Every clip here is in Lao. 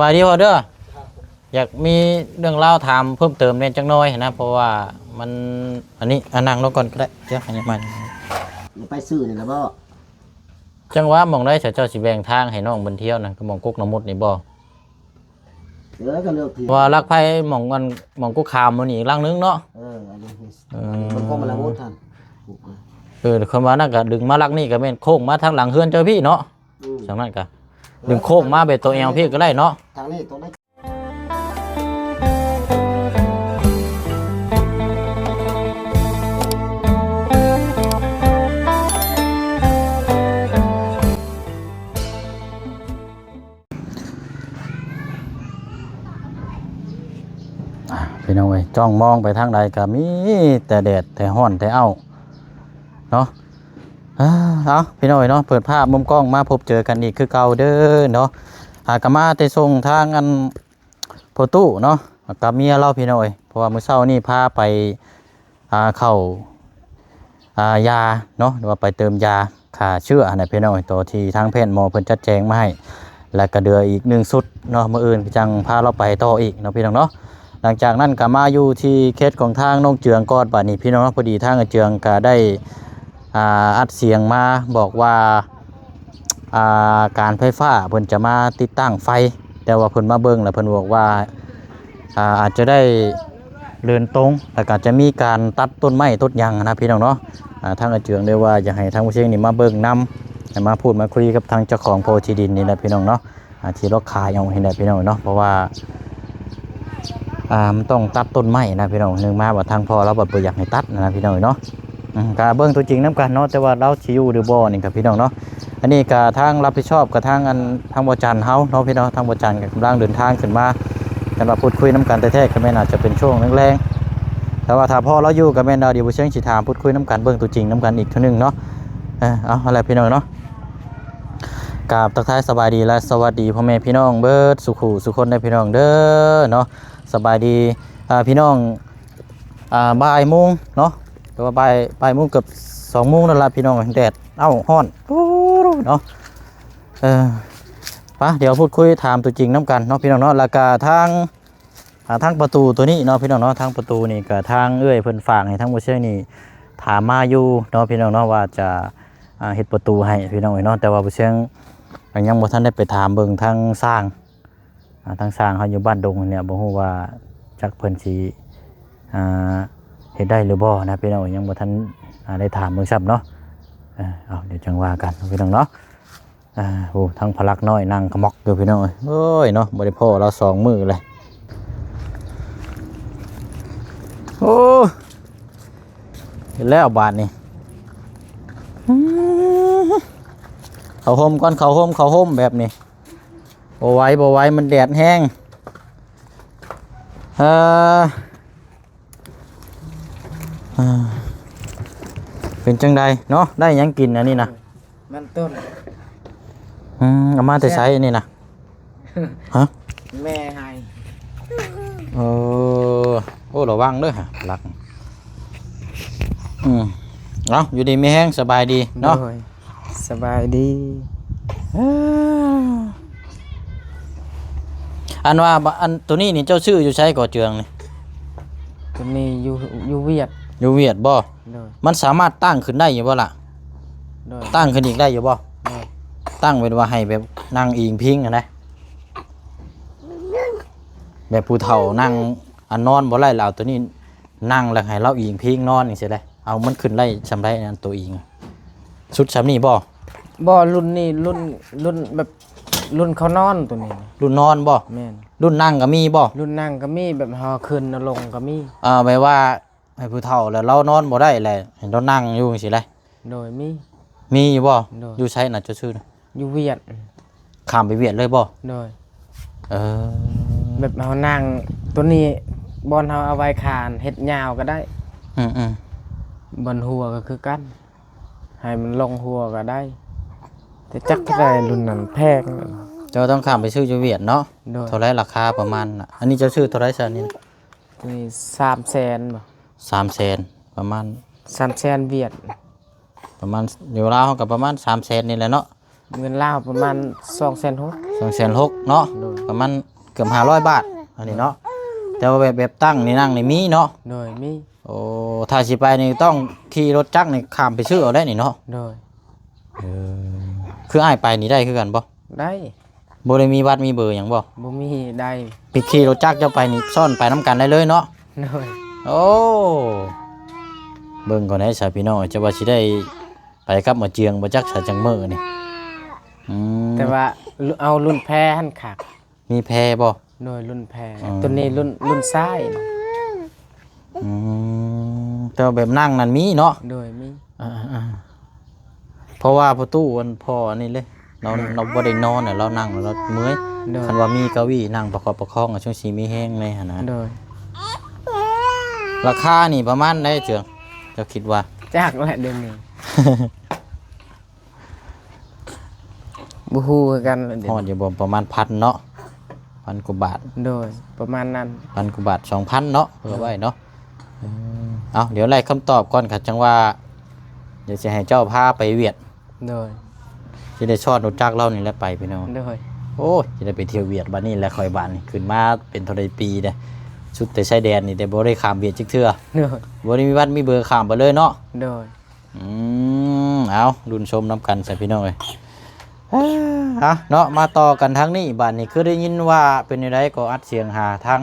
ສະບາຍດີພໍ່ເດີ ຢາກມີເລື່ອງລາວຖາມເພີ່ມເຕີມແດ່ຈັກໜ່ອຍຫັ້ນນະ ເພາະວ່າມັນ ອັນນີ້ ອ່າ ນັ່ງລົງກ່ອນກໍໄດ້ ດຽວໃຫ້ມັນ ໄປຊື້ນີ້ລະບໍ່? ຈັ່ງວ່າໝ່ອງໃດເຈົ້າຊິແບ່ງທາງໃຫ້ນ້ອງເພິ່ນທ່ຽວນະ ກໍໝ່ອງກົກນ້ຳມຸດນີ້ບໍ່? ເອີ ກໍເລືອກທີ່ ວ່າລັກໄພໝ່ອງອັນ ໝ່ອງກົກຂາມມື້ນີ້ອີກຫຼັງໜຶ່ງເນາະ. ເອີ ອັນນີ້ ເອີ ມັນກໍມາລະມຸດຫັ້ນ ເອີ ຄຳວ່ານັ້ນກໍດຶງມາລັກນີ້ກໍແມ່ນໂຄ້ງມາທາງຫຼັງເຮືອນເຈົ້າພີ້ເນາະ. ອືມ ຈັ່ງນັ້ນກໍ ເອີ ດຶງໂຄ້ງມາແບບຕົວແອວພີ້ກໍໄດ້ເນາະ ທາງນີ້ຕົວນີ້. ອ່າ ພີ່ນ້ອງເອີຍ ຈ້ອງມອງໄປທາງໃດກໍມີແຕ່ແດດ ແຕ່ຮ້ອນ ແຕ່ອ້າວເນາະ. ອ່າ ເອົາ ພີ່ນ້ອງເອີຍເນາະ ເປີດພາບມຸມກ້ອງມາພົບເຈີກັນອີກຄືເກົ່າເດີເນາະ. ອ່າ ກໍມາແຕ່ສົ່ງທາງອັນພໍ່ຕູ້ເນາະ ກັບເມຍລາວ ພີ່ນ້ອງເອີຍ ເພາະວ່າມື້ເຊົ້ານີ້ພາໄປ ອ່າ ເຂົ້າ ອ່າ ຢາເນາະ ຫຼືວ່າໄປເຕີມຢາຂ້າເຊື້ອຫັ້ນນະ ພີ່ນ້ອງເອີຍ ໂຕທີ່ທາງແພດໝໍເພິ່ນຈັດແຈງມາໃຫ້ ແລ້ວກໍເຫຼືອອີກໜຶ່ງຊຸດເນາະ ມື້ອື່ນກໍຈັ່ງພາລາວໄປຕໍ່ອີກເນາະ ພີ່ນ້ອງເນາະ. ຫຼັງຈາກນັ້ນກໍມາຢູ່ທີ່ເຂດຂອງທາງນ້ອງເຈືອງກ່ອນ ບາດນີ້ ພີ່ນ້ອງເນາະ ພໍດີທາງເອື້ອຍເຈືອງກໍໄດ້ ອ່າ ອັດສຽງມາບອກວ່າ ອ່າ ການໄຟຟ້າເພິ່ນຈະມາຕິດຕັ້ງໄຟ ແຕ່ວ່າເພິ່ນມາເບິ່ງແລ້ວເພິ່ນບອກວ່າ ອ່າ ອາດຈະໄດ້ເດີນຕົງ ແລ້ວກໍຈະມີການຕັດຕົ້ນໄມ້ຕົ້ນຫຍັງນະ ພີ່ນ້ອງເນາະ. ອ່າ ທາງອາເຈືອງໄດ້ວ່າຢາກໃຫ້ທາງຜູ້ຊຽງນີ້ມາເບິ່ງນຳ ໃຫ້ມາພູດມາຄຸຍກັບທາງເຈົ້າຂອງໂພທີ່ດິນນີ້ແຫຼະ ພີ່ນ້ອງເນາະ. ອ່າ ທີ່ລາວຂາຍເອົານີ້ແຫຼະ ພີ່ນ້ອງເນາະ ເພາະວ່າ ອ່າ ມັນຕ້ອງຕັດຕົ້ນໄມ້ນະ ພີ່ນ້ອງ. ໜຶ່ງມາວ່າທາງພໍ່ລາວບັດບໍ່ຢາກໃຫ້ຕັດນະ ພີ່ນ້ອງເນາະ. ອືມ ກະເບິ່ງຕົວຈິງນຳກັນເນາະ ແຕ່ວ່າລາວຊິຢູ່ຫຼືບໍ່ນີ້ກະ ພີ່ນ້ອງເນາະ. ອັນນີ້ກະທາງຮັບຜິດຊອບກະທາງອັນ ທາງບໍ່ຈັນເຮົາເນາະ ພີ່ນ້ອງ. ທາງບໍ່ຈັນກະກຳລັງເດີນທາງຂຶ້ນມາ ຄັນວ່າພູດຄຸຍນຳກັນແທ້ໆ ກະແມ່ນອາດຈະເປັນຊ່ວງແລງໆ ແຕ່ວ່າຖ້າພໍ່ລາວຢູ່ກະແມ່ນວ່າດຽວບໍ່ຊຽງຊິຖາມພູດຄຸຍນຳກັນ ເບິ່ງຕົວຈິງນຳກັນອີກເທື່ອໜຶ່ງເນາະ. ເອີ ເອົາ ຫັ້ນແຫຼະ ພີ່ນ້ອງເນາະ. ກາບທັກທາຍສະບາຍດີ ແລະ ສະຫວັດດີພໍ່ແມ່ພີ່ນ້ອງເບິດສູ່ຄູ່ສູ່ຄົນເດີ ພີ່ນ້ອງເດີເນາະ. ສະບາຍດີ ອ່າ ພີ່ນ້ອງ ອ່າ ບ່າຍໂມງເນາະ ຫຼືວ່າບ່າຍ ບ່າຍໂມງເກືອບສອງໂມງນັ້ນລະ ພີ່ນ້ອງ. ແດດ ເອົ້າ ຮ້ອນ ໂອ້ ເນາະ. ເອີ ໄປ ດຽວພູດຄຸຍຖາມຕົວຈິງນຳກັນເນາະ ພີ່ນ້ອງເນາະ. ແລ້ວກະທາງ ອ່າ ທາງປະຕູໂຕນີ້ເນາະ ພີ່ນ້ອງເນາະ ທາງປະຕູນີ້ກະທາງເອື້ອຍເພິ່ນຝາກໃຫ້ທາງບໍ່ຊຽງນີ້ຖາມມາຢູ່ເນາະ ພີ່ນ້ອງເນາະ ວ່າຈະ ອ່າ ເຮັດປະຕູໃຫ້ ພີ່ນ້ອງເອີຍເນາະ. ແຕ່ວ່າບໍ່ຊຽງຍັງບໍ່ທັນໄດ້ໄປຖາມເບິ່ງທາງຊ່າງ ອ່າ ທາງຊ່າງເຮົາຢູ່ບ້ານດົງນີ້ ບໍ່ຮູ້ວ່າຈັກເພິ່ນຊິ ອ່າ ເຮັດໄດ້ຫຼືບໍ່ນະ ພີ່ນ້ອງເອີຍ. ຍັງບໍ່ທັນ ອ່າ ໄດ້ຖາມເບິ່ງຊ້ຳເນາະ. ເອີ ເອົາ ດຽວຈັ່ງວ່າກັນ ພີ່ນ້ອງເນາະ. ອ່າ ໂອ້ ທັງພະລັກນ້ອຍນັ່ງຂະໝອກຢູ່ ພີ່ນ້ອງເອີຍ. ໂອ້ຍເນາະ ບໍ່ໄດ້ພໍ້ລາວສອງມື້ເລີຍ. ໂອ້ ເຮັດແລ້ວບາດນີ້ ເຂົ້າຮົ່ມກ່ອນ ເຂົ້າຮົ່ມ ເຂົ້າຮົ່ມແບບນີ້. ບໍ່ໄຫວ ບໍ່ໄຫວ ມັນແດດແຮງ. ເອີ ອ່າ ເປັນຈັ່ງໃດເນາະ ໄດ້ຫຍັງກິນອັນນີ້ນະ? ມັນຕົ້ນ. ອືມ ເອົາມາແຕ່ໃສອັນນີ້ນະ? ຮະ? ແມ່ໃຫ້. ເອີ ໂອ້ ລະວັງເດີ ຫຼັກ. ອືມ ເອົາ ຢູ່ດີມີແຮງ ສະບາຍດີເນາະ. ໂດຍ ສະບາຍດີ. ເອີ ອັນວ່າ ອັນໂຕນີ້ນີ້ເຈົ້າຊື້ຢູ່ໃສກໍເຈືອງນີ້? ໂຕນີ້ຢູ່ ຢູ່ຫວຽດ. ຢູ່ຫວຽດບໍ່? ໂດຍ. ມັນສາມາດຕັ້ງຂຶ້ນໄດ້ຢູ່ບໍ່ລະ? ໂດຍ. ຕັ້ງຂຶ້ນອີກໄດ້ຢູ່ບໍ່? ໂດຍ. ຕັ້ງເປັນວ່າໃຫ້ແບບນັ່ງອີງພິງຫັ້ນນະ ແບບຜູ້ເຖົ້ານັ່ງ ອັນນອນບໍ່ໄດ້ ລະເອົາໂຕນີ້ນັ່ງ ລະໃຫ້ລາວອີງພິງນອນຈັ່ງຊີ້ໄດ໋. ເອົາ ມັນຂຶ້ນໄດ້ສ່ຳໃດ ອັນໂຕອີງ ສຸດສ່ຳນີ້ບໍ່? ບໍ່ ລຸ້ນນີ້ ລຸ້ນ ລຸ້ນແບບ ລຸ້ນເຂົານອນໂຕນີ້. ລຸ້ນນອນບໍ່? ແມ່ນ. ລຸ້ນນັ່ງກໍມີບໍ່? ລຸ້ນນັ່ງກໍມີ ແບບເຮົາຂຶ້ນເອົາລົງກໍມີ. ເອີ ແບບວ່າໃຫ້ຜູ້ເຖົ້າ ແລ້ວລາວນອນບໍ່ໄດ້ ແລ້ວໃຫ້ລາວນັ່ງຢູ່ຈັ່ງຊີ້ໄດ໋. ໂດຍ ມີ. ມີຢູ່ບໍ່? ໂດຍ. ຢູ່ໃສນະ ເຈົ້າຊື້ນະ? ຢູ່ຫວຽດ. ຂ້າມໄປຫວຽດເລີຍບໍ່? ໂດຍ. ເອີ ແບບເຮົານັ່ງໂຕນີ້ ບ່ອນເຮົາເອົາໄວ້ຄານ ເຮັດຍາວກໍໄດ້. ອືມໆ. ບ່ອນຫົວກໍຄືກັນ ໃຫ້ມັນລົງຫົວກໍໄດ້ ແຕ່ຈັກເທົ່າໃດ ລຸ້ນນັ້ນແພງ. ເຈົ້າຕ້ອງຂ້າມໄປຊື້ຢູ່ຫວຽດເນາະ. ໂດຍ. ເທົ່າໃດລາຄາປະມານນະ? ອັນນີ້ເຈົ້າຊື້ເທົ່າໃດຊະນີ້ນະ? ໂຕນີ້ສາມແສນບໍ່? ສາມແສນ ປະມານ ສາມແສນຫວຽດ. ປະມານ ຢູ່ລາວເຮົາກໍປະມານສາມແສນນີ້ແຫຼະເນາະ. ເງິນລາວປະມານສອງແສນຫົກ ສອງແສນຫົກເນາະ ໂດຍ ປະມານເກືອບຫ້າຮ້ອຍບາດ ອັນນີ້ເນາະ ແຕ່ວ່າແບບ ແບບຕັ້ງນີ້ ນັ່ງນີ້ມີເນາະ ໂດຍ ມີ ໂອ້ ຖ້າຊິໄປນີ້ຕ້ອງຂີ່ລົດຈັກນີ້ຂ້າມໄປຊື້ເອົາໄດ້ນີ້ເນາະ ໂດຍ ເອີ ຄືອ້າຍໄປນີ້ໄດ້ຄືກັນບໍ່? ໄດ້ ບໍ່ໄດ້ມີບັດມີເບີຫຍັງບໍ່? ບໍ່ມີ ໄດ້ ໄປຂີ່ລົດຈັກເຈົ້າໄປນີ້ຊ້ອນໄປນຳກັນໄດ້ເລີຍເນາະ ໂດຍ ໂອ້ ເບິ່ງກ່ອນເດີຊະພີ່ນ້ອງ ຈະວ່າຊິໄດ້ໄປກັບໝໍເຈືອງບໍ່ຈັກຊະຈັກມື້ນີ້ ອືມ ແຕ່ວ່າເອົາລຸ້ນແພຫັ້ນຄັກ ມີແພບໍ່? ໂດຍ ລຸ້ນແພ ອືມ ໂຕນີ້ລຸ້ນ ລຸ້ນຊາຍ ອືມ ແຕ່ວ່າແບບນັ່ງນັ້ນມີເນາະ ໂດຍ ມີ ອ່າໆ ເພາະວ່າພໍ່ຕູ້ອັນ ພໍ່ອັນນີ້ເລີຍ ລາວ ໂດຍ ລາວບໍ່ໄດ້ນອນ ລາວນັ່ງແລ້ວເມື່ອຍ ໂດຍ ຄັນວ່າມີເກົ້າອີ້ນັ່ງປະຄອບປະຄອງ ກໍຈັ່ງຊິມີແຮງແດ່ຫັ້ນນະ ໂດຍ ລາຄານີ້ປະມານໃດເຈືອງ ເຈົ້າຄິດວ່າ? ຈັກແຫຼະດຽວນີ້ ບໍ່ຮູ້ຄືກັນແຫຼະ ຮອດຢູ່ບໍ່? ປະມານພັນເນາະ ພັນກວ່າບາດ ໂດຍ ປະມານນັ້ນ ພັນກວ່າບາດ ສອງພັນເນາະ ເພື່ອໄວ້ເນາະ ເອີ ເອົາ ດຽວໄດ້ຄຳຕອບກ່ອນ ຄັນຈັ່ງວ່າ ດຽວຊິໃຫ້ເຈົ້າພາໄປຫວຽດ ໂດຍ ຊິໄດ້ຊ້ອນລົດຈັກລາວນີ້ແຫຼະໄປພີ່ນ້ອງ ໂດຍ ໂອ້ຍ ຊິໄດ້ໄປທ່ຽວຫວຽດບາດນີ້ແຫຼະ ຂ້ອຍບາດນີ້ ຂຶ້ນມາເປັນເທົ່າໃດປີແລ້ວ ສຸດແຕ່ຊາຍແດນນີ້ ແຕ່ບໍ່ໄດ້ຂ້າມຫວຽດຈັກເທື່ອ ໂດຍ ບໍ່ໄດ້ມີບັດມີເບີຂ້າມໄປເລີຍເນາະ ໂດຍ ອືມ ເອົາ ລຸ້ນຊົມນຳກັນຊະພີ່ນ້ອງເອີຍ ອ່າ ເນາະ ມາຕໍ່ກັນທາງນີ້ ບາດນີ້ຄືໄດ້ຍິນວ່າເປັນແນວໃດກໍອັດສຽງຫາທາງ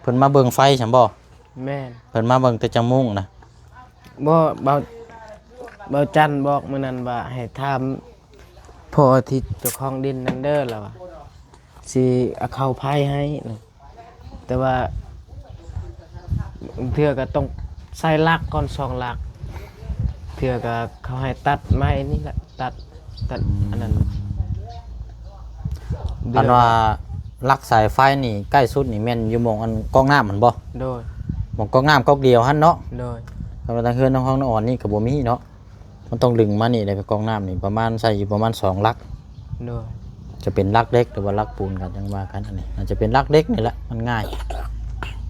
ເພິ່ນມາເບິ່ງໄຟຊັ້ນບໍ່? ແມ່ນ ເພິ່ນມາເບິ່ງແຕ່ຈັກໂມງນະ? ບໍ່ ເບົາ ເບົາຈັນບອກມື້ນັ້ນວ່າໃຫ້ຖາມພໍ່ອາທິດເຈົ້າຂອງດິນນັ້ນເດີ ລາວວ່າຊິເອົາເຂົ້າໄຟໃຫ້ນະ ແຕ່ວ່າບາງເທື່ອກໍຕ້ອງໃສ່ຫຼັກກ່ອນ ສອງຫຼັກ ເທື່ອກໍເຂົາໃຫ້ຕັດໄມ້ນີ້ແຫຼະ ຕັດ ຕັດ ອືມ ອັນນັ້ນ ອັນວ່າຫຼັກສາຍໄຟນີ້ໃກ້ສຸດນີ້ແມ່ນຢູ່ໝ່ອງອັນກອກນ້ຳຫັ້ນບໍ່? ໂດຍ ໝ່ອງກອກນ້ຳກອກດຽວຫັ້ນເນາະ? ໂດຍ ຄັນວ່າທາງເຮືອນທາງຫ້ອງນ້ອງອອນນີ້ກໍບໍ່ມີເນາະ? ມັນຕ້ອງດຶງມານີ້ແຫຼະ ໄປກອກນ້ຳນີ້ປະມານ ໃສ່ຢູ່ປະມານສອງຫຼັກ ໂດຍ ຈະເປັນຫຼັກເຫຼັກ ຫຼືວ່າຫຼັກປູນກໍຈັ່ງວ່າກັນ ອັນນີ້ອາດຈະເປັນຫຼັກເຫຼັກນີ້ແຫຼະ ມັນງ່າຍ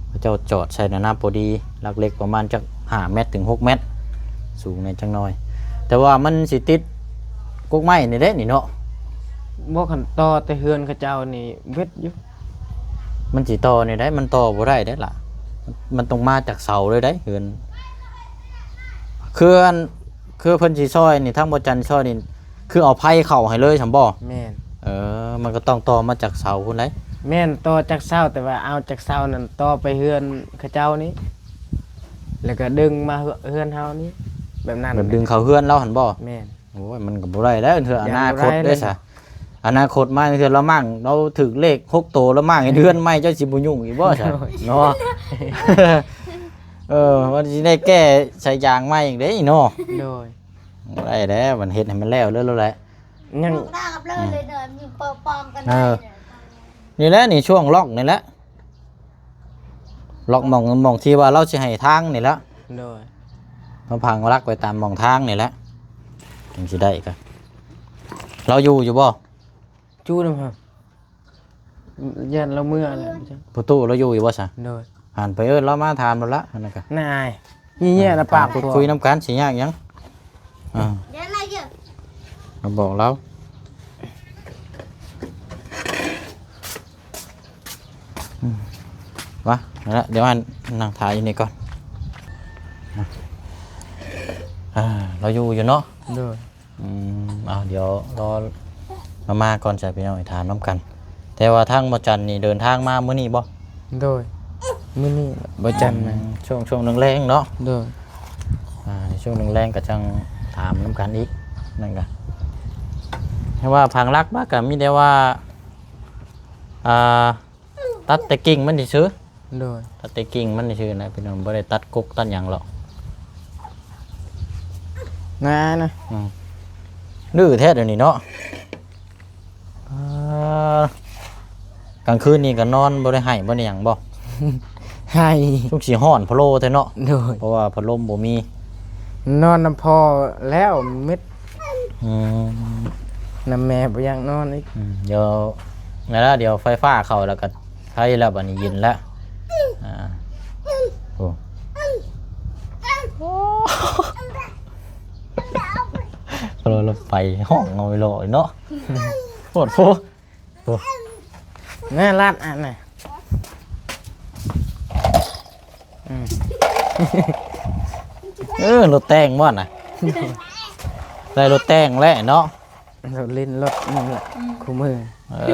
ເຂົາເຈົ້າຈອດໃສ່ໜ້າໆ ພໍດີ ຫຼັກເຫຼັກປະມານຈັກຫ້າແມັດເຖິງຫົກແມັດ ສູງແດ່ຈັກໜ້ອຍ ແຕ່ວ່າມັນຊິຕິດກົກໄມ້ນີ້ເດ້ນີ້ເນາະ? ບໍ່ ຄັນຕໍ່ແຕ່ເຮືອນເຂົາເຈົ້ານີ້ເວັດຢູ່ ມັນຊິຕໍ່ແນວໃດ? ມັນຕໍ່ບໍ່ໄດ້ເດ້ລະ ມັນຕ້ອງມາຈາກເສົາເລີຍເດ້ ເຮືອນ ຄືອັນ ຄືເພິ່ນຊິຊ່ອຍນີ້ ທາງບໍ່ຈັນຊ່ອຍນີ້ ຄືເອົາໄຟເຂົ້າໃຫ້ເລີຍຊັ້ນບໍ່? ແມ່ນ ເອີ ມັນກໍຕ້ອງຕໍ່ມາຈາກເສົາພຸ້ນໃດ໋ ແມ່ນ ຕໍ່ຈາກເສົາ ແຕ່ວ່າເອົາຈາກເສົານັ້ນຕໍ່ໄປເຮືອນເຂົາເຈົ້ານີ້ ແລ້ວກໍດຶງມາເຮືອນ ເຮືອນເຮົານີ້ ແບບນັ້ນ ແບບດຶງເຂົ້າເຮືອນລາວຫັ້ນບໍ່? ແມ່ນ ໂອ້ຍ ມັນກໍບໍ່ໄດ້ແລ້ວ ເທື່ອອະນາຄົດເດ້ຊະ ອະນາຄົດມາເທື່ອລະມັ້ງ ລາວຖືກເລກຫົກໂຕລະມັ້ງ ເຮັດເຮືອນໃໝ່ ເຈົ້າຊິບໍ່ຫຍຸ້ງອີກບໍ່ຊະ ໂອ້ຍ ເນາະ ເອີ ມັນຊິໄດ້ແກ້ສາຍຢາງໃໝ່ອີກເດ້ເນາະ ໂດຍ ບໍ່ໄດ້ແລ້ວ ມັນເຮັດໃຫ້ມັນແລ້ວເລີຍແຫຼະ ຍັງ ອືມ ນີ້ແຫຼະ ນີ້ຊ່ວງລັອກນີ້ແຫຼະ ລັອກໝ່ອງ ໝ່ອງທີ່ວ່າລາວຊິໃຫ້ທາງນີ້ແຫຼະ ໂດຍ ມາພັງລັກໄວ້ຕາມໝ່ອງທາງນີ້ແຫຼະ ຈັ່ງຊິໄດ້ກໍ ລາວຢູ່ຢູ່ບໍ່? ຢູ່ນຳ ຢ້ານລາວເມືອແຫຼະ ພໍ່ຕູ້ລາວຢູ່ຢູ່ບໍ່ຊະ? ໂດຍ ຫັ້ນໄປເອີ້ນລາວມາຖາມລາວລະ ຫັ້ນນະກະ ນາຍ ເຍຍໆນະ ອ່າ ປາກ ເວົ້າ ຄຸດຄຸຍນຳກັນ ຊິຍາກຫຍັງ ອ່າ ເດີນໄລ່ເດີ ມາບອກລາວ ອືມ ມາ ນັ້ນລະ ດຽວອັນ ນັ່ງຖ້າຢູ່ນີ້ກ່ອນ ອ່າ ລາວຢູ່ຢູ່ເນາະ ໂດຍ ອືມ ເອົາ ດຽວລໍລາວມາກ່ອນຊະ ພີ່ນ້ອງ ຖາມນຳກັນ ແຕ່ວ່າທາງບໍ່ຈັນນີ້ເດີນທາງມາມື້ນີ້ບໍ່? ໂດຍ ມື້ນີ້ບໍ່ຈັນນະ ອືມ ຊ່ວງ ຊ່ວງແລງໆເນາະ ໂດຍ ອ່າ ໃນຊ່ວງແລງໆກໍຈັ່ງຖາມນຳກັນອີກ ນັ້ນກະ ແຕ່ວ່າພັງລັກມາກໍມີແຕ່ວ່າ ອ່າ ຕັດແຕ່ກິ່ງມັນຊື່ໆ ໂດຍ ຕັດແຕ່ກິ່ງມັນຊື່ໆນະ ພີ່ນ້ອງ ບໍ່ໄດ້ຕັດກົກຕັດຫຍັງຫຼອກ ນານະ ອືມ ດື້ແທ້ດຽວນີ້ເນາະ ອ່າ ກາງຄືນນີ້ກໍນອນບໍ່ໄດ້ໄຫ້ບໍ່ໄດ້ຫຍັງບໍ່? ໄຫ້ ຊຸກຊິຮ້ອນພະໂລແທ້ເນາະ ໂດຍ ເພາະວ່າພັດລົມບໍ່ມີ ນອນນຳພໍ່ແລ້ວມິດ ອືມ ນຳແມ່ບໍ່ຢາກນອນອີກ ອືມ ດຽວ ນັ້ນລະ ດຽວໄຟຟ້າເຂົ້າແລ້ວກໍໄຄແລ້ວ ບາດນີ້ເຢັນແລ້ວ ອ່າ ໂອ້ ໂອ້ ລົດໄຟຮ້ອງເອົາໄວ້ເນາະ ໂພດໂພ ໂອ້ ແນ່ລັດອັນນີ້ ອືມ ເອີ ລົດແຕ່ງບໍ່ນະ ໄດ້ລົດແຕ່ງແລ້ວເນາະ ລົດຫຼິ້ນລົດນີ້ແຫຼະ ອືມ ຄູ່ມື ເອີ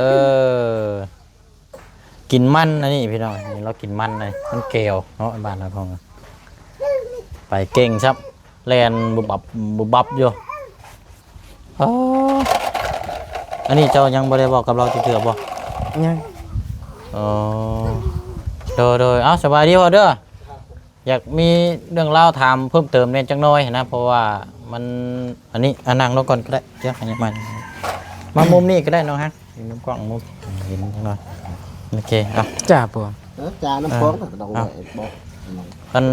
ກິນມັນອັນນີ້ພີ່ນ້ອງ ນີ້ລາວກິນມັນອັນນີ້ ມັນແກ້ວເນາະ ບ້ານລາວເຮົາ ໄປເກັ່ງຊ້ຳ ແລ່ນບຸບບັບບຸບບັບຢູ່ ອໍ ອັນນີ້ເຈົ້າຍັງບໍ່ໄດ້ເວົ້າກັບລາວຈັກເທື່ອບໍ່? ຍັງ ອໍ ໂດຍໆ ເອົ້າ ສະບາຍດີພໍ່ເດີ ຢາກມີເລື່ອງລາວຖາມເພີ່ມເຕີມແດ່ຈັກໜ້ອຍຫັ້ນນະ ເພາະວ່າມັນ ອັນນີ້ ອ່າ ນັ່ງລົງກ່ອນກໍໄດ້ ດຽວໃຫ້ຍັບມາ ມາມຸມນີ້ກໍໄດ້ນ້ອງຮັກ ຢູ່ມຸມກ້ອງມຸມ ເຫັນຈັກໜ້ອຍ ໂອເຄ ເອົາ ຈ້າ ພວກ ເອີ ຈານຳ ເອີ ຂອງກໍຕ້ອງ ເອົາ ໄດ້ບໍ່? ອັນ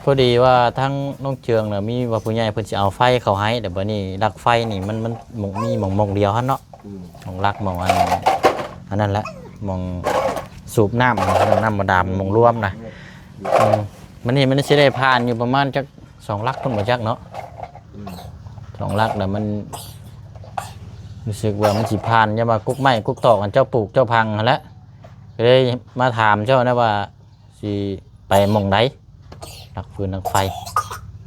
ພໍດີວ່າທາງນ້ອງເຈືອງນະ ມີວ່າຜູ້ໃຫຍ່ເພິ່ນຊິເອົາໄຟເຂົ້າໃຫ້ ແຕ່ບັດນີ້ຫຼັກໄຟນີ້ມັນ ມັນ ມັນມີໝ່ອງ ໝ່ອງດຽວຫັ້ນເນາະ ອືມ ໝ່ອງຫຼັກ ໝ່ອງອັນ ອັນນັ້ນແຫຼະ ໝ່ອງສູບນ້ຳ ນ້ຳບາດານ ໝ່ອງລວມນະ ອືມ ມັນນີ້ມັນຊິໄດ້ຜ່ານຢູ່ປະມານຈັກສອງຫຼັກພຸ້ນບໍ່ຈັກເນາະ ອືມ ສອງຫຼັກນະ ມັນ ຮູ້ສຶກວ່າມັນຊິຜ່ານ ຢ່າວ່າກົກໄມ້ກົກຕອກອັນເຈົ້າປູກເຈົ້າຝັງຫັ້ນແຫຼະ ກໍເລີຍມາຖາມເຈົ້ານະວ່າ ຊິໄປໝ່ອງໃດ ຫຼັກຟືນຫຼັກໄຟ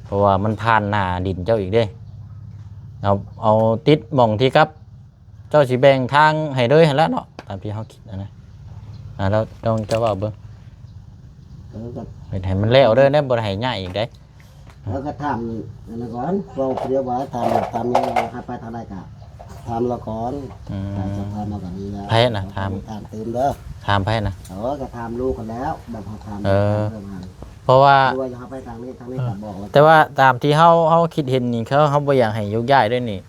ເພາະວ່າມັນຜ່ານໜ້າດິນເຈົ້າອີກເດ້ ເອົາ ເອົາຕິດໝ່ອງທີ່ກັບ ເຈົ້າຊິແບ່ງທາງໃຫ້ເລີຍຫັ້ນແຫຼະເນາະ ຕາມທີ່ເຮົາຄິດຫັ້ນນະ ອ່າ ແລ້ວຕ້ອງເຈົ້າເວົ້າເບິ່ງ ເອີ ກໍເຮັດໃຫ້ມັນແລ້ວເດີ ແນວບໍ່ໄດ້ໃຫ້ຍ້າຍອີກເດ້. ເຮົາກໍຖາມອັນນັ້ນກ່ອນ ເວົ້າຜູ້ດຽວວ່າຖາມ ຖາມແມ່ນວ່າໃຫ້ໄປທາງໃດກະຖາມລາວກ່ອນ ອືມ ຖ້າຈະຖາມລາວກໍມີແລ້ວ ໃຜນະ? ຖາມ ຖາມຕື່ມເດີ ຖາມໃຜນະ? ເອີ ກໍຖາມລູກຫັ້ນແລ້ວ ແບບເຮົາຖາມ ເອີ ເລື່ອງຫັ້ນ ເພາະວ່າ ຫຼືວ່າຢາກເຮົາໄປທາງນີ້ ທາງນີ້ກໍບອກວ່າ ແຕ່ວ່າຕາມທີ່ເຮົາ ເຮົາຄິດເຫັນນີ້ ເຂົາ ເຮົາບໍ່ຢາກໃຫ້ໂຍກຍ້າຍເດ້ນີ້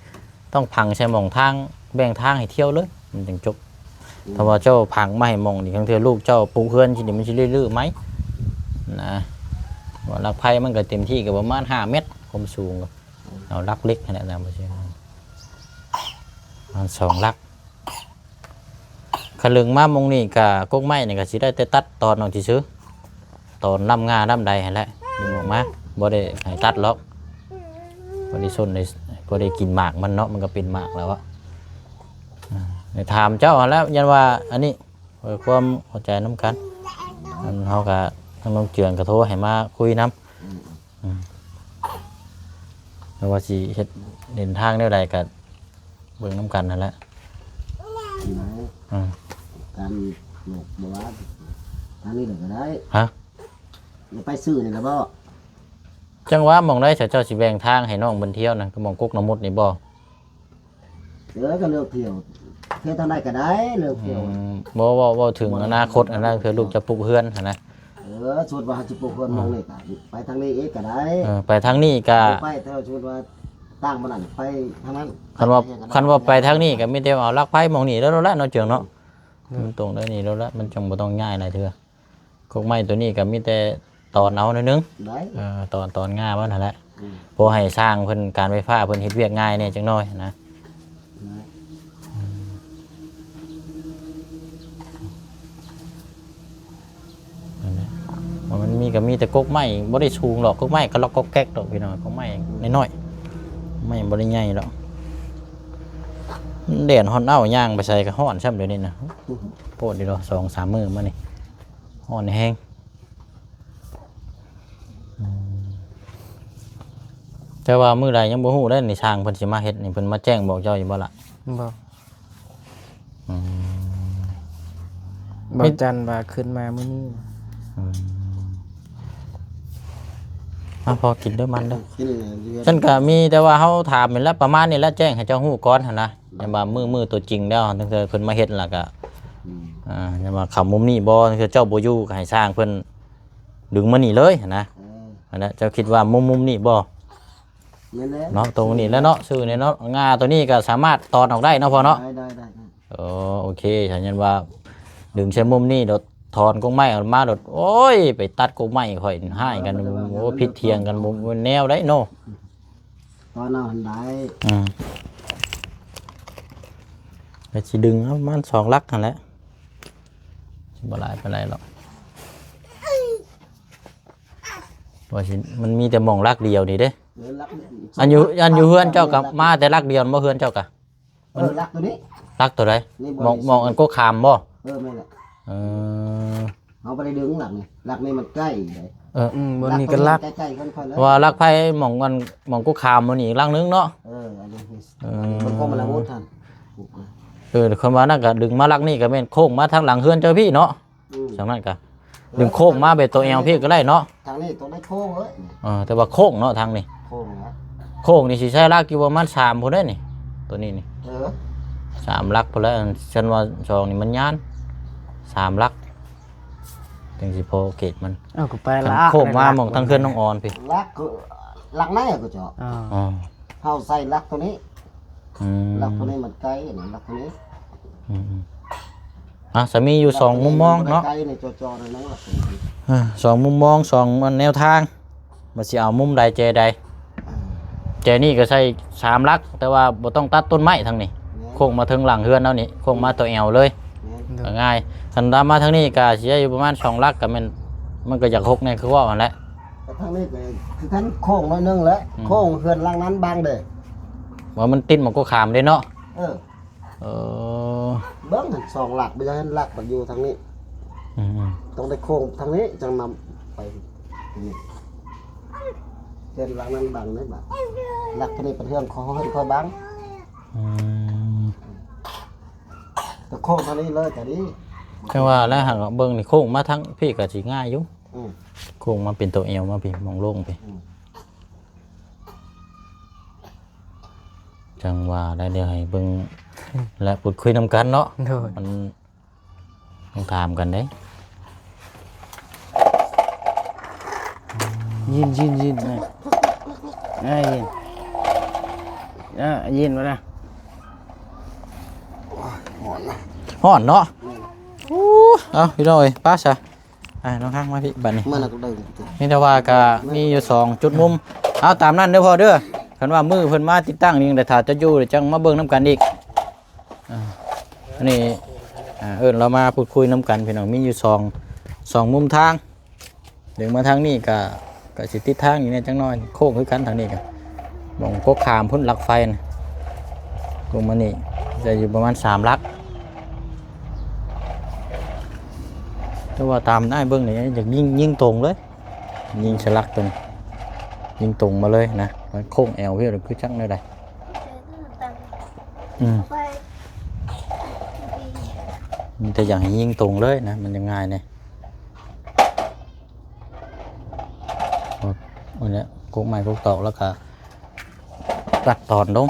ຕ້ອງຝັງໃສ່ໝ່ອງທາງ ແບ່ງທາງໃຫ້ທ່ຽວເລີຍ ມັນຈຶ່ງຈົບ. ອືມ ຖ້າວ່າເຈົ້າຝັງມາໃຫ້ໝ່ອງນີ້ ລາງເທື່ອລູກເຈົ້າປຸກເຮືອນຊິນີ້ ມັນຊິເລື້ອຍໆໄໝນະ ວ່າຫຼັກໄຟມັນກໍເຕັມທີ່ກໍປະມານຫ້າແມັດຄວາມສູງ ເອົາຫຼັກເຫຼັກຫັ້ນແຫຼະນະ ປະມານສອງຫຼັກ. ຄັນເລິງມາໝ່ອງນີ້ກະ ກົກໄມ້ນີ້ກະຊິໄດ້ແຕ່ຕັດຕອນອອກຊື່ໆ ຕອນລຳງ່າລຳໃດຫັ້ນແຫຼະ ດຶງອອກມາ ບໍ່ໄດ້ໃຫ້ຕັດຫຼອກ ບໍ່ໄດ້ຊົນ ໄດ້ ບໍ່ໄດ້ກິນໝາກມັນເນາະ ມັນກໍເປັນໝາກແລ້ວອະ. ອ່າ ໄດ້ຖາມເຈົ້າຫັ້ນແຫຼະ ຢ້ານວ່າອັນນີ້ ເພື່ອຄວາມເຂົ້າໃຈນຳກັນ ອັນເຮົາກໍ ທາງນ້ອງເຈືອງກໍໂທໃຫ້ມາຄຸຍນຳ ອືມ ອືມ ແຕ່ວ່າຊິເຮັດເດີນທາງແນວໃດກໍເບິ່ງນຳກັນຫັ້ນແຫຼະ ອືມ ການບອກວ່າທາງນີ້ເລີຍກໍໄດ້ ຮະ ໄປຊື່ນີ້ລະບໍ່? ຈັ່ງວ່າໝ່ອງໃດເຈົ້າຊິແບ່ງທາງໃຫ້ນ້ອງເພິ່ນທ່ຽວນະ ກໍໝ່ອງກົກນ້ຳມຸດນີ້ບໍ່? ເອີ ກໍເລືອກທ່ຽວ ທ່ຽວທາງໃດກໍໄດ້ ເລືອກທ່ຽວ ອືມ ບໍ່ ເວົ້າ ເວົ້າເຖິງອະນາຄົດຫັ້ນນະ ເພື່ອລູກຈະປຸກເຮືອນຫັ້ນນະ ເອີ ສົມມຸດວ່າເຮົາຊິປຸກເຮືອນ ອືມ ໝ່ອງນີ້ກໍໄປທາງນີ້ອີກກໍໄດ້ ເອີ ໄປທາງນີ້ກໍ ໄປ ຖ້າສົມມຸດວ່າຕ່າງໝ່ອງນັ້ນໄປທາງນັ້ນ ຄັນວ່າ ຄັນວ່າໄປທາງນີ້ກໍມີແຕ່ເອົາຫຼັກໄຟໝ່ອງນີ້ແລ້ວແຫຼະເນາະ ເຈີງເນາະ ອືມ ມັນຕົງໄດ້ນີ້ແລ້ວແຫຼະ ມັນຈັ່ງບໍ່ຕ້ອງຍ້າຍຫຼາຍເທື່ອ. ກົກໄມ້ໂຕນີ້ກໍມີແຕ່ຕອນເອົາໜ້ອຍໜຶ່ງ ໄດ້ ເອີ ຕອນ ຕອນງ່າມັນຫັ້ນແຫຼະ ອືມ ພໍໃຫ້ຊ່າງເພິ່ນ ການໄຟຟ້າເພິ່ນເຮັດວຽກງ່າຍແດ່ຈັກໜ້ອຍນະ ໄດ້ ອືມ ນັ້ນແຫຼະ ວ່າມັນມີກໍມີແຕ່ກົກໄມ້ ບໍ່ໄດ້ສູງດອກ ກົກໄມ້ກະລັອກກອກແກກດອກພີ່ນ້ອງ ກົກໄມ້ນ້ອຍໆ ໄມ້ບໍ່ໄດ້ໃຫຍ່ດອກ ແດດຮ້ອນເອົ້າ ຍ່າງໄປໃສກໍຮ້ອນຊ້ຳດຽວນີ້ນະ ໂພດດີດອກ ສອງສາມມື້ມານີ້ ຮ້ອນແຮງ ອືມ ແຕ່ວ່າມື້ໃດຍັງບໍ່ຮູ້ເດ້ນີ້ ຊ່າງເພິ່ນຊິມາເຮັດນີ້ ເພິ່ນມາແຈ້ງບອກເຈົ້າຢູ່ບໍ່ລະ? ບໍ່ ອືມ ບໍ່ ຈັນວ່າຂຶ້ນມາມື້ນີ້ ອືມ ມາພໍກິນເດີມັນເດີ ກິນເລີຍ ຊັ້ນກໍມີແຕ່ວ່າເຮົາຖາມນີ້ແຫຼະ ປະມານນີ້ແຫຼະ ແຈ້ງໃຫ້ເຈົ້າຮູ້ກ່ອນຫັ້ນນະ ແຕ່ວ່າມື້ ມື້ຕົວຈິງແລ້ວ ຕັ້ງແຕ່ເພິ່ນມາເຮັດແລ້ວກໍ ອືມ ອ່າ ແຕ່ວ່າເຂົ້າມຸມນີ້ບໍ່ ເຈົ້າບໍ່ຢູ່ກໍໃຫ້ຊ່າງເພິ່ນດຶງມານີ້ເລີຍຫັ້ນນະ ເອີ ຫັ້ນນະ ເຈົ້າຄິດວ່າມຸມ ມຸມນີ້ບໍ່? ແມ່ນແລ້ວ ເນາະ ຕົງນີ້ແຫຼະເນາະ ຊື່ນີ້ເນາະ ງ່າໂຕນີ້ກໍສາມາດຕອນອອກໄດ້ເນາະພໍ່ເນາະ ໄດ້ ໄດ້ ໄດ້ ໂອ ໂອເຄ ຖ້າແມ່ນວ່າດຶງໃສ່ມຸມນີ້ໂດດ ຖອນກົກໄມ້ອອກມາໂດດ ໂອ້ຍ ໄປຕັດກົກໄມ້ຂ້ອຍຮ້າຍກັນ ໂອ້ ຜິດຖຽງກັນ ບໍ່ແມ່ນແນວໃດເນາະ ຕອນເອົາຫັ້ນໄດ້ ອືມ ກໍຊິດຶງເອົາປະມານສອງຫຼັກຫັ້ນແຫຼະ ຊິບໍ່ຫຼາຍປານໃດດອກ. ວ່າຊິ ມັນມີແຕ່ໝ່ອງຫຼັກດຽວນີ້ເດ້. ເອີ ຫຼັກ ອັນຢູ່ ອັນຢູ່ເຮືອນເຈົ້າກໍມາແຕ່ຫຼັກດຽວບໍ່? ເຮືອນເຈົ້າກໍ ເອີ ຫຼັກຕົວນີ້. ຫຼັກຕົວໃດ? ນີ້ບໍ່ ໝ່ອງ ນີ້ ໝ່ອງອັນກົກຂາມບໍ່? ເອີ ແມ່ນແຫຼະ. ເອີ ເຮົາບໍ່ໄດ້ດຶງຫຼັກນີ້ ຫຼັກນີ້ມັນໃກ້ເດ້. ເອີ ອືມ ບ່ອນນີ້ກໍຫຼັກ ໃກ້ໆກັນຄ່ອຍເລີຍ ວ່າຫຼັກໄຟໝ່ອງອັນ ໝ່ອງກົກຂາມໝ່ອງນີ້ອີກຫຼັກໜຶ່ງເນາະ. ເອີ ອັນນີ້ ເອີ ມັນກໍມາລະວົດຫັ້ນ. ເອີ ຄຳວ່ານັ້ນກໍດຶງມາຫຼັກນີ້ກໍແມ່ນໂຄ້ງມາທາງຫຼັງເຮືອນເຈົ້າພີ້ເນາະ. ອືມ ຈັ່ງນັ້ນກະດຶງໂຄ້ງມາແບບຕົວແອວພີ້ກໍໄດ້ເນາະ. ທາງນີ້ຕ້ອງໄດ້ໂຄ້ງເລີຍ. ເອີ ແຕ່ວ່າໂຄ້ງເນາະທາງນີ້ ໂຄ້ງນະ. ໂຄ້ງນີ້ຊິໃຊ້ຫຼັກຢູ່ປະມານສາມພຸ້ນເດ້ນີ້ ຕົວນີ້ນີ້. ເອີ ສາມຫຼັກພຸ້ນແຫຼະ. ຊັ້ນວ່າສອງນີ້ມັນຍານ ສາມຫຼັກ ຈັ່ງຊິພໍເກດມັນ. ເອົາ ກໍໄປ ຄັນ ລະ ໂຄ້ງມາ ລະ ໝ່ອງທາງເຮືອນນ້ອງອອນພີ້ ຫຼັກ ຫຼັກໃນກໍເຈາະ. ອໍ ເຮົາໃສ່ຫຼັກຕົວນີ້. ອືມ ຫຼັກຕົວນີ້ມັນໄກນະ ຫຼັກຕົວນີ້. ອືມໆ ອ່ະ ສາມີຢູ່ສອງມຸມມອງເນາະ. ໄກນີ້ຈໍໆໜ້ອຍໜຶ່ງ ຫຼັກຕົວນີ້. ອ່າ ສອງມຸມມອງ ສອງແນວທາງ ວ່າຊິເອົາມຸມໃດແຈໃດ. ອ່າ ແຈນີ້ກໍໃສ່ສາມຫຼັກ ແຕ່ວ່າບໍ່ຕ້ອງຕັດຕົ້ນໄມ້ທາງນີ້. ແມ່ນ ໂຄ້ງມາເທິງຫຼັງເຮືອນເຮົານີ້ ໂຄ້ງມາຕົວແອວເລີຍ. ແມ່ນ ກໍງ່າຍ. ຄັນຕາມມາທາງນີ້ກໍຊິໄດ້ຢູ່ປະມານສອງຫຼັກ ກໍແມ່ນ ມັນກໍຢາກຫົກແດ່ຄືເວົ້າຫັ້ນແຫຼະ. ກໍທາງນີ້ກໍຄືກັນ ໂຄ້ງໜ້ອຍໜຶ່ງແຫຼະ. ອືມ ໂຄ້ງເຮືອນຫຼັງນັ້ນບັງເດ້ ວ່າມັນຕິດໝ່ອງກົກຂາມເດ້ເນາະ. ເອີ ເອີ ເບິ່ງຫັ້ນສອງຫຼັກ ບໍ່ຢາກເຫັນຫຼັກມັນຢູ່ທາງນີ້. ອືມໆ ຕ້ອງໄດ້ໂຄ້ງທາງນີ້ຈັ່ງນຳໄປນີ້. ເຮືອນຫຼັງນັ້ນບັງເດ້ບາດ ຫຼັກຕົວນີ້ເປັນເຮືອນຂອງເຮືອນຂ້ອຍບັງ. ອືມ ແຕ່ໂຄ້ງທາງນີ້ເລີຍກໍດີ. ຈັ່ງວ່າແລ້ວຫາກເບິ່ງນີ້ໂຄ້ງມາທາງພີ້ກໍຊິງ່າຍຢູ່. ອືມ ໂຄ້ງມາເປັນຕົວແອວມາພີ້ ໝ່ອງໂລ່ງພີ້. ອືມ ຈັ່ງວ່າແລ້ວ ດຽວໃຫ້ເບິ່ງ ແລະ ພູດຄຸຍນຳກັນເນາະ. ໂດຍ ມັນຕ້ອງຖາມກັນເດ້. ຍິນ ຍິນ ຍິນ ເອີ ຍິນ ເອີ ຍິນບໍ່ລະ? ຮ້ອນນະ ຮ້ອນເນາະ. ອືມ ໂອ້ ເອົາ ພີ່ນ້ອງເອີຍ ໄປຊະ. ອ່າ ນ້ອງຮັກມາພີ້ບາດນີ້ ມາແລ້ວກໍໄດ້. ມີແຕ່ວ່າກໍມີຢູ່ສອງຈຸດມຸມ. ເອົາຕາມນັ້ນເດີພໍ່ເດີ. ຄັນວ່າມື້ເພິ່ນມາຕິດຕັ້ງນີ້ ແຕ່ຖ້າຈະຢູ່ ແລ້ວຈັ່ງມາເບິ່ງນຳກັນອີກ. ອ່າ ອັນນີ້ ອ່າ ເອີ້ນລາວມາພູດຄຸຍນຳກັນ ພີ່ນ້ອງ. ມີຢູ່ສອງ ສອງມຸມທາງ. ດຶງມາທາງນີ້ກໍ ກໍຊິຕິດທາງຢູ່ແດ່ຈັກໜ້ອຍ. ໂຄ້ງຄືກັນທາງນີ້ກໍ ໝ່ອງກົກຂາມພຸ້ນ ຫຼັກໄຟນະ ລົງມານີ້ຈະຢູ່ປະມານສາມຫຼັກ. ແຕ່ວ່າຕາມອ້າຍເບິ່ງນີ້ ຢາກຍິງ ຍິງຕົງເລີຍ ຍິງສະຫຼັກຕົງ ຍິງຕົງມາເລີຍນະ. ມັນໂຄ້ງແອວເພດ ຄືຈັກແນວໃດ. ອືມ ມີແຕ່ຢາກໃຫ້ຍິງຕົງເລີຍນະ ມັນຈະງ່າຍແດ່. ໂອ້ ອັນນີ້ກົກໄມ້ກົກຕອກ ແລ້ວກໍຕັດຕອນລົງ.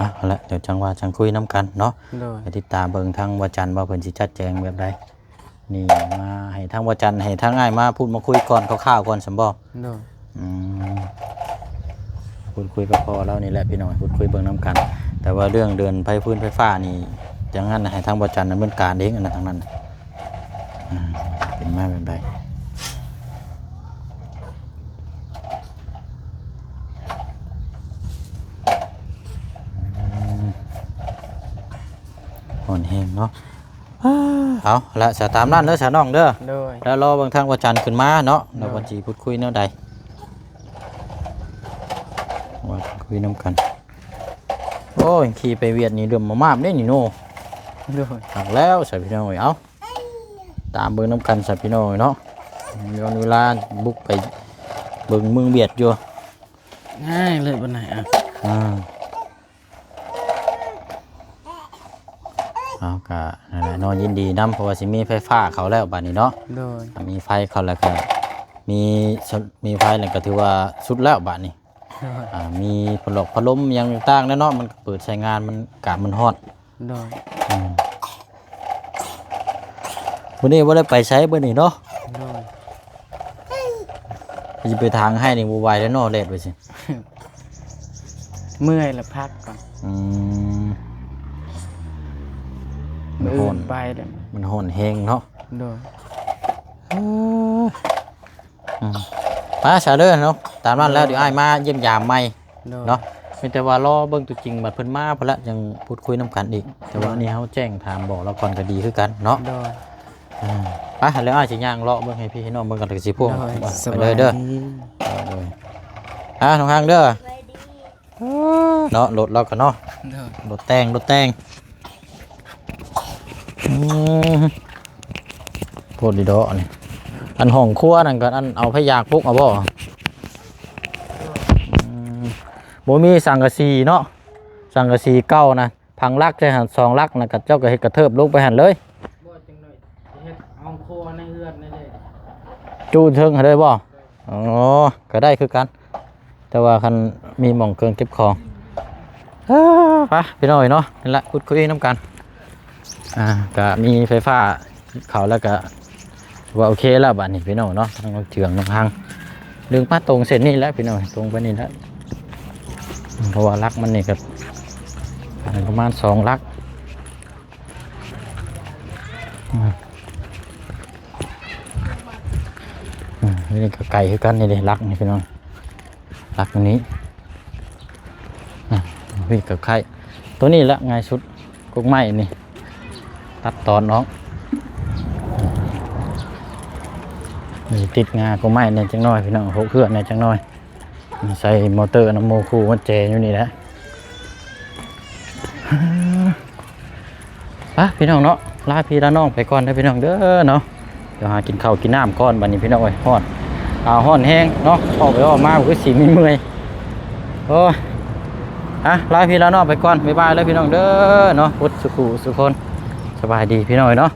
ອ່ະ ເອົາລະ ດຽວຈັ່ງວ່າຈັ່ງຄຸຍນຳກັນເນາະ. ໂດຍ ໄປຕິດຕາມເບິ່ງທາງວາຈັນວ່າເພິ່ນຊິຈັດແຈງແບບໃດ. ນີ້ມາໃຫ້ທາງວາຈັນ ໃຫ້ທາງອ້າຍມາພູດມາຄຸຍກ່ອນ ຄ່າວໆກ່ອນຊັ້ນບໍ່? ໂດຍ ອືມ ພູດຄຸຍກັບພໍ່ລາວນີ້ແຫຼະພີ່ນ້ອງ ພູດຄຸຍເບິ່ງນຳກັນ. ແຕ່ວ່າເລື່ອງເດີນໄຟຟືນໄຟຟ້ານີ້ ຈັ່ງນັ້ນໃຫ້ທາງວາຈັນດຳເນີນການເອງ ອັນນັ້ນທາງນັ້ນ ອືມ ເປັນມາແບບໃດ. ອືມ ຮ້ອນແຮງເນາະ. ເອົາລະ ສະຕາມນັ້ນເດີສະນ້ອງເດີ. ໂດຍ ແລ້ວລໍເບິ່ງທາງວາຈັນຂຶ້ນມາເນາະ ໂດຍ ວ່າເພິ່ນຊິພູດຄຸຍແນວໃດ ວ່າຄຸຍນຳກັນ. ໂອ້ຍ ຂີ່ໄປຫວຽດນີ້ເລີ່ມມາມາບເດ້ນີ້ໂນ. ໂດຍ ຄັກແລ້ວຊະພີ່ນ້ອງເອີຍ. ເອົາ ຕາມເບິ່ງນຳກັນຊະພີ່ນ້ອງເອີຍເນາະ. ຍ້ອນເວລາບຸກໄປເບິ່ງເມືອງຫວຽດຢູ່. ງ່າຍເລີຍບັດນີ້ ອ່ະ ອ່າ ເອົາ ກະນັ້ນແຫຼະເນາະ ຍິນດີນຳ ເພາະວ່າຊິມີໄຟຟ້າເຂົ້າແລ້ວບາດນີ້ເນາະ. ໂດຍ ມີໄຟເຂົ້າແລ້ວກະມີ ມີໄຟແລ້ວກະຖືວ່າສຸດແລ້ວບາດນີ້. ໂດຍ ອ່າ ມີພັດລົມພັດລົມຫຍັງຕ່າງໆແລ້ວເນາະ ມັນກະເປີດໃຊ້ງານ ມັນອາກາດມັນຮ້ອນ. ໂດຍ ອືມ ມື້ນີ້ບໍ່ໄດ້ໄປໃສມື້ນີ້ເນາະ. ໂດຍ ຊິໄປຖາງໄຮ່ນີ້ບໍ່ໄຫວແລ້ວເນາະ ແດດວ່າຊິ ເມື່ອຍລະພັກກ່ອນ. ອືມ ມື້ອື່ນໄປແລ້ວ ມັນຮ້ອນແຮງເນາະ. ໂດຍ ເອີ ອືມ ໄປຊະເດີເນາະ ຕາມນັ້ນແລ້ວ ໂດຍ ດຽວອ້າຍມາຢ້ຽມຢາມໃໝ່ ໂດຍ ເນາະ. ມີແຕ່ວ່າລໍເບິ່ງຕົວຈິງ ບັດເພິ່ນມາພຸ້ນລະ ຈັ່ງພູດຄຸຍນຳກັນອີກ. ແຕ່ວ່າອັນນີ້ເຮົາແຈ້ງຖາມບອກລາວກ່ອນກໍດີຄືກັນເນາະ. ໂດຍ ອ່າ ໄປ ແລ້ວອ້າຍຊິຍ່າງເລາະເບິ່ງໃຫ້ພີ່ໃຫ້ນ້ອງເບິ່ງກັນ ແລ້ວກໍຊິພວກ ໂດຍ ໄປເລີຍເດີ. ສະບາຍດີ ໂດຍ ອ່າ ນ້ອງຮັງເດີ ເນາະ ລົດລາວກໍເນາະ ໂດຍ ລົດແຕ່ງ ລົດແຕ່ງ ອືມ ໂພດດີເດາະນີ້. ອັນຫ້ອງຄົວນັ້ນກໍ ອັນເອົາພະຍາປຸກເອົາບໍ່? ອືມ ບໍ່ມີສັງກະສີເນາະ ສັງກະສີເກົ່ານະ ຜັງຫຼັກໃສ່ຫັ້ນສອງຫຼັກນະ ກໍເຈົ້າກໍເຮັດກະເທີບລົງໄປຫັ້ນເລີຍ. ບໍ່ ຈັກໜ້ອຍເຮັດຫ້ອງຄົວໃນເຮືອນນີ້ແຫຼະ ຈຸເທິງຫັ້ນເລີຍບໍ່? ອໍ ກໍໄດ້ຄືກັນ ແຕ່ວ່າຄັນມີໝ່ອງເຄື່ອງເກັບຂອງ. ເອີ ໄປພີ່ນ້ອງເອີຍເນາະ ນີ້ລະ ຂຸດຄຸຍນຳກັນ. ອ່າ ກະມີໄຟຟ້າເຂົ້າແລ້ວກະ ວ່າໂອເຄແລ້ວບາດນີ້ພີ່ນ້ອງເນາະ. ທາງນ້ອງເຈືອງນ້ອງຮັງ ດຶງມາຕົງເສັ້ນນີ້ແຫຼະພີ່ນ້ອງ ຕົງໄປນີ້ແຫຼະ ເພາະວ່າຫຼັກມັນນີ້ກໍປະມານສອງຫຼັກ. ອືມ ອືມ ນີ້ກໍໄກຄືກັນນີ້ເດ້ ຫຼັກນີ້ພີ່ນ້ອງ ຫຼັກອັນນີ້. ອືມ ນີ້ກໍໄຄ ຕົວນີ້ລະງ່າຍສຸດ ກົກໄມ້ນີ້ ຕັດຕອນອອກ. ນີ້ຕິດງ່າກົກໄມ້ແດ່ຈັກໜ້ອຍພີ່ນ້ອງ ຫົກເຮືອນແດ່ຈັກໜ້ອຍ. ໃສ່ມໍເຕີນຳໂມຄູ່ມັນແຈຢູ່ນີ້ແຫຼະ. ໄປພີ່ນ້ອງເນາະ ລາພີ່ລານ້ອງໄປກ່ອນເດີພີ່ນ້ອງເດີເນາະ. ດຽວຫາກິນເຂົ້າກິນນ້ຳກ່ອນບາດນີ້ພີ່ນ້ອງເອີຍ ຮ້ອນ ອ້າວ ຮ້ອນແຮງເນາະ ອອກໄປອອກມາຄືຊິມີເມື່ອຍ. ໂອ້ຍ ອ່ະ ລາພີ່ລານ້ອງໄປກ່ອນ ບາຍບາຍເດີພີ່ນ້ອງເດີເນາະ ໝົດສູ່ຜູ້ສູ່ຄົນ ສະບາຍດີພີ່ນ້ອງເອີຍເນາະ.